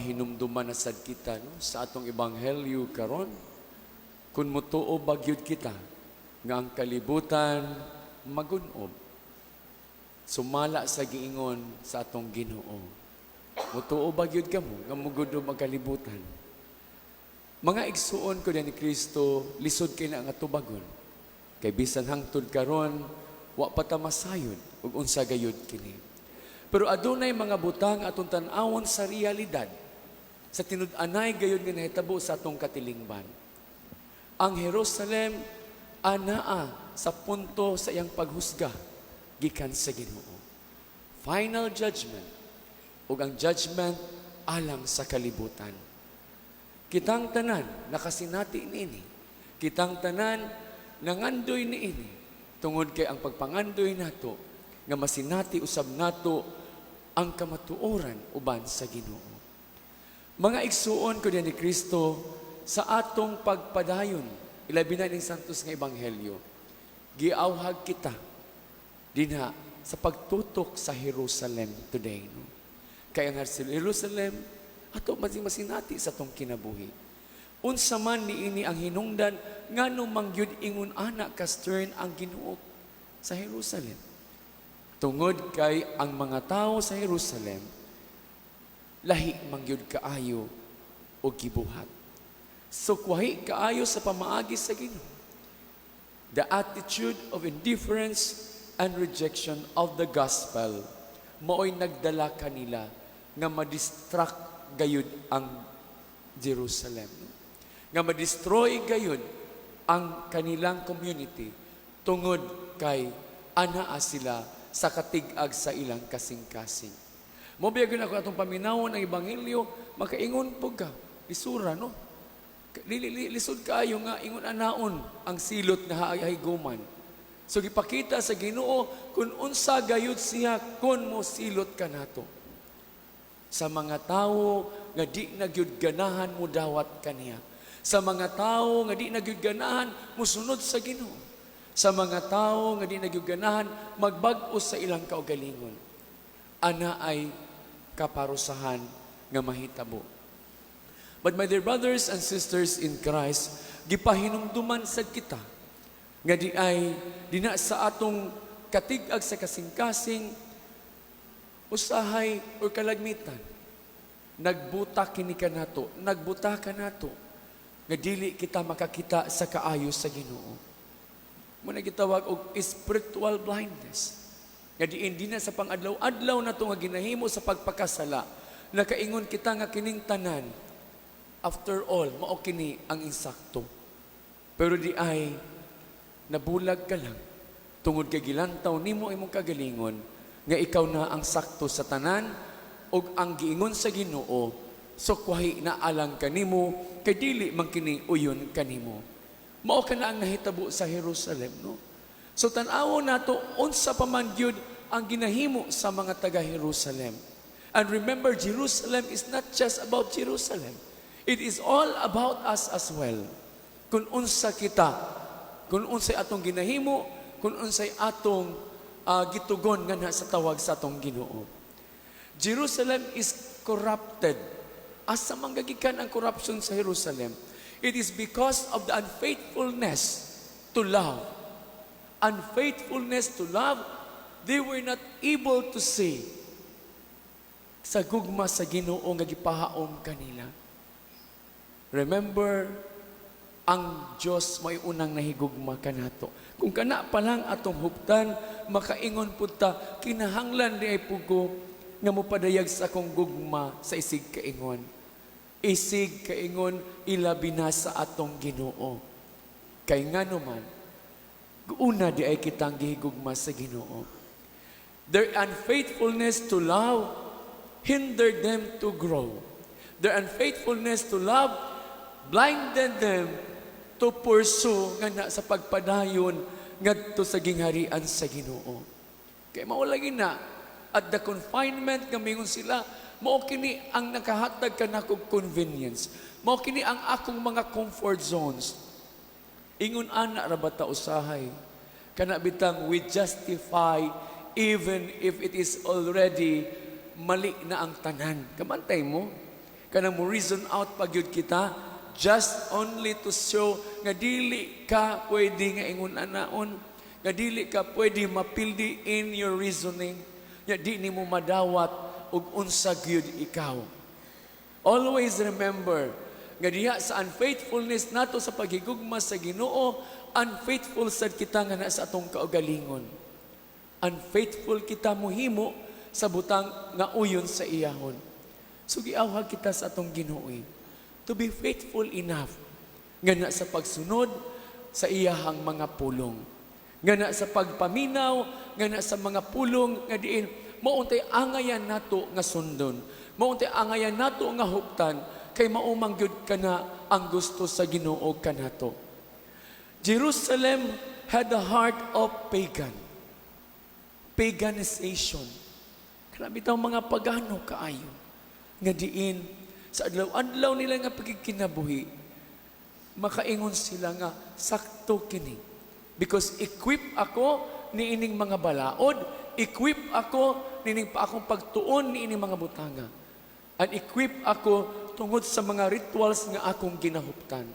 Gipahinumduman na sad kita, no, sa atong ebanghelyo karon kung mutuo ba gyud kita nga ang kalibutan magunob sumala sa giingon sa atong Ginoo. Mutuo ba gyud kamo nga mugunob ang kalibutan? Mga igsuon ko ni Kristo, lisod kay na nga tubagon. Kay bisan hangtod karon, wa pa ta masayod ug unsa gayud kini. Pero adunay mga butang atong tan-awon sa realidad, sa tinud-anay gayud nga nahitabo sa atong katilingban. Ang Jerusalem anaa sa punto sa iyang paghusga gikan sa Ginoo. Final judgment, ug ang judgment alang sa kalibutan. Kitang tanan nakasinati niini. Kitang tanan nangandoy niini tungod kay ang pagpangandoy nato nga masinati usab nato ang kamatuoran uban sa Ginoo. Mga igsuon ko ni Kristo, sa atong pagpadayon, ilabi na ning santos nga ebanghelyo, giawhag kita dinha sa pagtutok sa Jerusalem today. No? Kaya nga sa Jerusalem, ato masinati sa atong kinabuhi. Unsa man niini ang hinungdan ngano mangyud ingon ana ka stern ang Ginoo sa Jerusalem? Tungod kay ang mga tao sa Jerusalem lahi mangyud kaayo og gibuhat. Sukwahi kaayo sa pamaagi sa Ginoo. The attitude of indifference and rejection of the gospel maoy nagdala kanila nga ma-distract gayud ang Jerusalem. Nga ma-destroy gayud ang kanilang community tungod kay anaa sila sa katig-ag sa ilang kasing-kasing. Mao biya ako atong paminawon ang ebanghelyo, makaingon po ka, lisura, no? Lisod kaayo nga ingon anaon ang silot nga higuman. So gipakita sa Ginoo kung unsa gayud siya kung mo silot kanato. Sa mga tawo nga di na gyud ganahan mo dawat kaniya. Sa mga tawo nga di na gyud ganahan musunod sa Ginoo. Sa mga tawo nga di na gyud ganahan magbag-o sa ilang kaugalingon. Ana ay kaparusahan nga mahitabo. But my dear brothers and sisters in Christ, gipahinumduman sad kita nga di ay dina sa atong katig-ag sa kasing-kasing, usahay or kalagmitan, nagbuta kini kanato, nagbuta kanato nga dili kita makakita sa kaayo sa Ginoo. Mao na gitawag og spiritual blindness. Nga diin di na sa pangadlaw-adlaw nato nga ginahimo sa pagpakasala, nakaingon kita nga kining tanan, after all, mao kini ang insakto. Pero di ay nabulag ka lang tungod kay gilantaw nimo imong kagalingon nga ikaw na ang sakto sa tanan ug ang giingon sa Ginoo sukwahi na alang kanimo kay dili man kini uyon kanimo. Mao kana ang nahitabo sa Jerusalem, no? So tan-awon nato unsa pa man gyud ang ginahimo sa mga taga Jerusalem. And remember, Jerusalem is not just about Jerusalem. It is all about us as well. Kung unsa kita, kung unsay atong ginahimo, kung unsay atong gitugon nga na sa tawag sa atong Ginoo. Jerusalem is corrupted. Asa man gagikan ang corruption sa Jerusalem? It is because of the unfaithfulness to love. Unfaithfulness to love, they were not able to see sa gugma sa Ginoo nga gipahaom kanila. Remember, ang Diyos may unang nahigugma kanato. Kung kana pa lang atong huptan, makaingon pud ta, kinahanglan diay pud ko nga mopadayag sa akong gugma sa isig kaingon. Isig kaingon, ilabi na sa atong Ginoo. Kay ngano man, una di ay kitang gihigugma sa Ginoo. Their unfaithfulness to love hindered them to grow. Their unfaithfulness to love blinded them to pursue nga na sa pagpadayon ngadto sa gingharian sa Ginoo. Kay mao lagi na at the confinement nga mingon sila, mao kini ang nakahatag kanakog convenience. Mao kini ang akong mga comfort zones. Ingon ana ra ba ta usahay? Kana bitang we justify even if it is already mali na ang tanan. Kamantay mo? Kanang mo reason out pa gyud kita just only to show nga dili ka pwede nga ingon anaon, nga dili ka pwede mapildi in your reasoning, nga di nimo madawat og unsa gyud ikaw. Always remember nga diha sa unfaithfulness nato sa paghigugma sa Ginoo, unfaithful sad kita nga na sa atong kaugalingon. Unfaithful kita muhimo sa butang nga uyon sa iyahon. So giawhag kita sa atong Ginoo to be faithful enough nga na sa pagsunod sa iyahang mga pulong. Nga na sa pagpaminaw, nga na sa mga pulong nga diin mao untay angayan nato nga sundon. Mao untay angayan nato nga huptan kay mao man gyud kana ang gusto sa Ginoo kanato. Jerusalem had the heart of pagan. Paganization. Kana bitaw mga pagano kaayo nga diin sa adlaw-adlaw nila nga pagkikinabuhi, makaingon sila nga sakto kini. Because equip ako niining mga balaod, equip ako niining pa akong pagtuon niining mga butanga. And equip ako tungod sa mga rituals nga akong ginahuptan.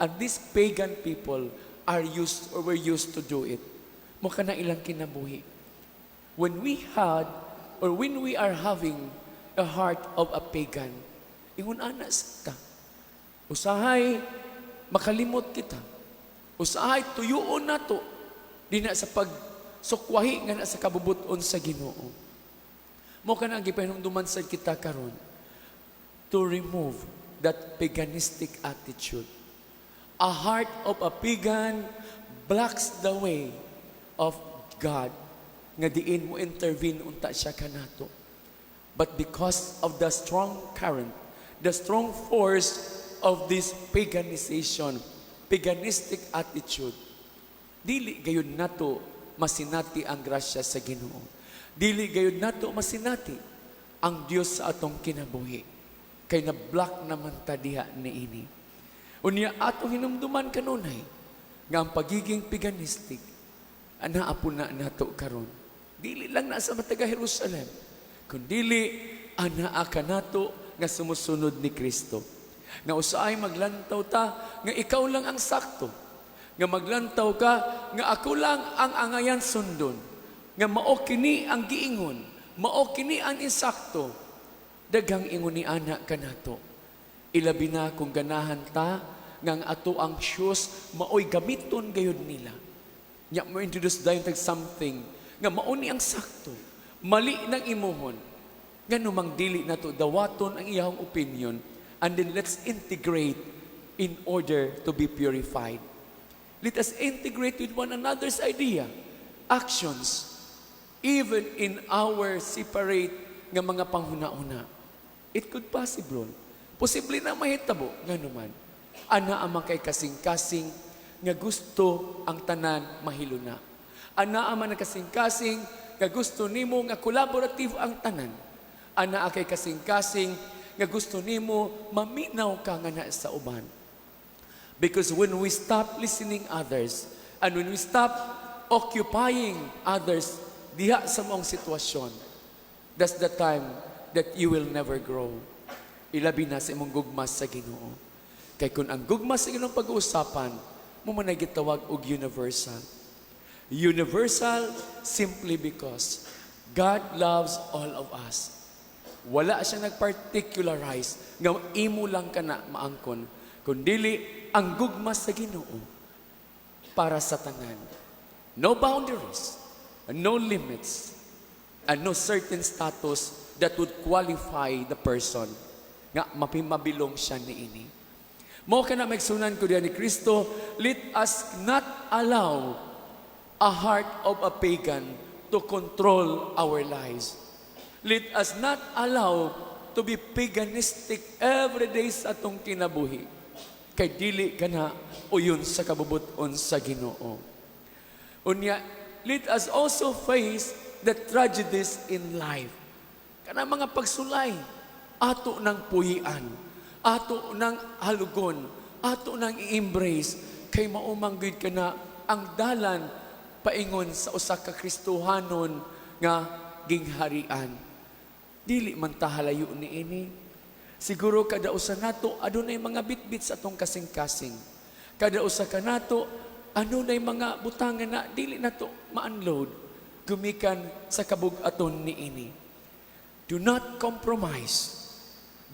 And these pagan people are used or were used to do it. Mao kana ilang kinabuhi. When we had or when we are having a heart of a pagan, ingon ana ta. Usahay makalimot kita. Usahay tuyuon nato di na sa pagsukwahi nga na sa kabubuton sa Ginoo. Mao kana ang gipahinumduman sa kita karon to remove that paganistic attitude. A heart of a pagan blocks the way of God nga diin mo intervene unta siya kanato. But because of the strong current, the strong force of this paganization, paganistic attitude, dili gayud nato masinati ang grasya sa Ginoo. Dili gayud nato masinati ang Dios sa atong kinabuhi. Kay na-block naman ta diha niini. Unya atong hinumduman kanunay nga ang pagiging paganistic anaa po na nato karon. Dili lang na sa mga taga Jerusalem, kundili anaa kanato nga sumusunod ni Kristo. Nga usahay maglantaw ta nga ikaw lang ang sakto. Nga maglantaw ka nga ako lang ang angayan sundon. Nga mao kini ang giingon, mao kini ang insakto. Daghang ingon ni ana kanato. Ilabi na kung ganahan ta nga ang ato ang shoes maoy gamiton gayud nila. Nya mo introduce dayon tag something nga mao ni ang sakto. Mali nang imuhon. Ngano mang dili nato dawaton ang iyahong opinion and then let's integrate in order to be purified. Let us integrate with one another's idea, actions, even in our separate nga mga panghuna-una. It could possible. Posible na mahitabo ngano man. Ana man kay kasing-kasing nga gusto ang tanan mahiluna. Ana man ang kasing-kasing nga gusto nimo nga collaborative ang tanan. Ana kay kasing-kasing nga gusto nimo maminaw ka nga na sa uban. Because when we stop listening others and when we stop occupying others diha sa maong sitwasyon, that's the time that you will never grow. Ilabi na sa imong gugma sa Ginoo. Kay kung ang gugma sa Ginoo pag-uusapan, mao man ay gitawag og universal. Universal simply because God loves all of us. Wala siya nagparticularize nga imo lang kana maangkon, kundili ang gugma sa Ginoo para sa tanan. No boundaries, no limits, and no certain status that would qualify the person nga mapimabilong siya niini. Mao kana, maigsuonan ko diha ni Kristo, let us not allow a heart of a pagan to control our lives. Let us not allow to be paganistic every day sa atong kinabuhi. Kay dili kana uyon sa kabubuton sa Ginoo. Unya, let us also face the tragedies in life. Kana mga pagsulay, ato ng puyian, ato ng halugon, ato ng i-embrace, kay mao man gyud kana ang dalan paingon sa usa ka Kristohanon nga gingharian. Dili man ta halayo niini. Siguro kada usa nato adunay mga bitbit sa atong kasing-kasing. Kada usa kanato adunay mga butangan na dili nato ma-unload gumikan sa kabug-aton niini. Do not compromise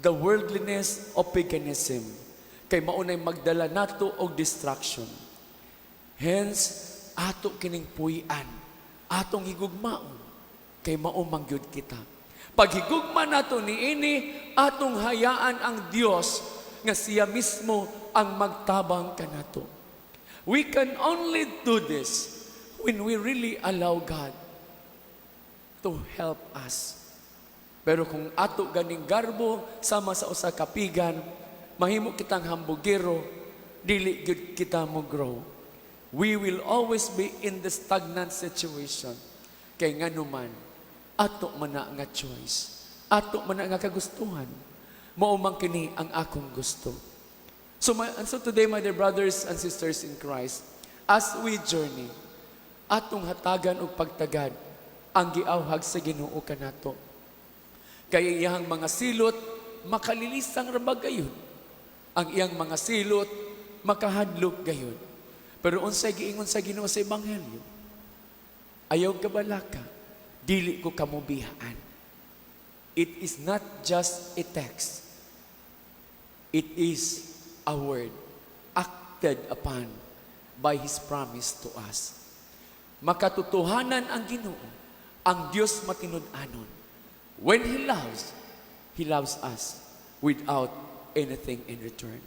the worldliness of paganism kay mao nay magdala nato og destruction. Hence, ato kining puy-an, atong higugmaon kay mao man gyud kita. Paghigugma nato niini, atong hayaan ang Dios nga siya mismo ang magtabang kanato. We can only do this when we really allow God to help us. Pero kung ato ganing garbo sama sa usa ka pigan, mahimo kitang hambugero, dili gyud kita mo grow. We will always be in the stagnant situation. Kay nganuman, ato man na nga choice. Ato man na nga kagustuhan. Mao man kini ang akong gusto. And so today, my dear brothers and sisters in Christ, as we journey, atong hatagan og pagtagad ang giawhag sa Ginoo kanato. Kay iyang mga silot makalilisang ra ba gayud. Ang iyang mga silot makahadlok gayud. Pero unsay giingon sa Ginoo sa ebanghelyo? Ayaw kabalaka, dili ko kamo biyaan. It is not just a text. It is a word acted upon by His promise to us. Makatotohanan ang Ginoo, ang Dios matinud-anon. When He loves, He loves us without anything in return.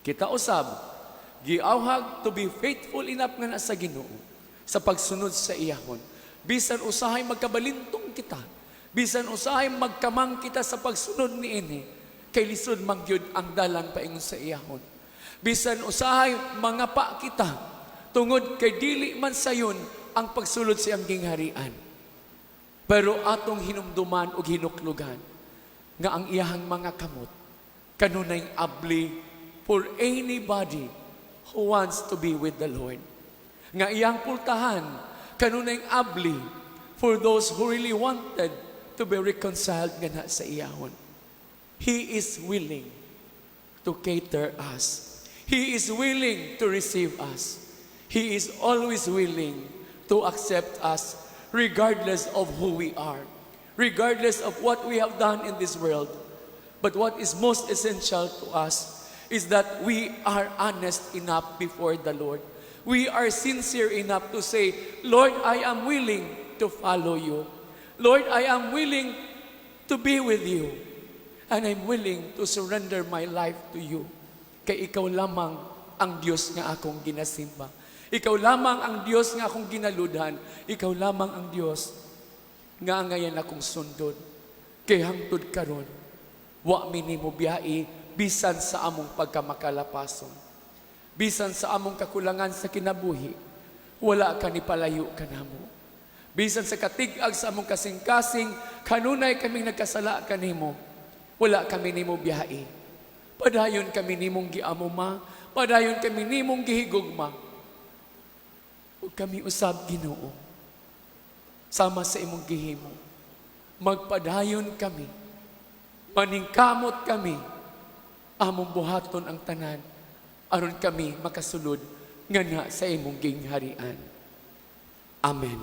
Kita usab, giawhag to be faithful enough nga na sa Ginoo sa pagsunod sa iyahon. Bisan usahay magkabalintong kita, bisan usahay magkamang kita sa pagsunod niini, kay lisod man gyud ang dalan paingon sa iyahon. Bisan usahay mangapa kita, tungod kay dili man sayon ang pagsulod sa iyang gingharian. Pero atong hinumduman og hinuklugan nga ang iyahang mga kamot kanunay abli for anybody who wants to be with the Lord. Nga iyang pultahan kanunay abli for those who really wanted to be reconciled nga na sa iyahon. He is willing to cater us. He is willing to receive us. He is always willing to accept us regardless of who we are, regardless of what we have done in this world. But what is most essential to us is that we are honest enough before the Lord. We are sincere enough to say, "Lord, I am willing to follow you. Lord, I am willing to be with you. And I'm willing to surrender my life to you." Kay ikaw lamang ang Diyos nga akong ginasimba. Ikaw lamang ang Diyos nga akong ginaludhan. Ikaw lamang ang Diyos nga angayan akong sundon. Kay hangtod karon, wa mi nimo biyai bisan sa among pagkamakalapason. Bisan sa among kakulangan sa kinabuhi, wala ka ni palayo kanamo. Bisan sa katig-ag sa among kasing-kasing, kanunay kaming nagkasala kanimo, wala kami nimo biyai. Padayon kami nimong giamuma, padayon kami nimong gihigugma. Ug kami usab, Ginoo, sama sa imong gihimo. Magpadayon kami, maningkamot kami, among buhaton ang tanan, aron kami makasulod nga na sa imong gingharian. Amen.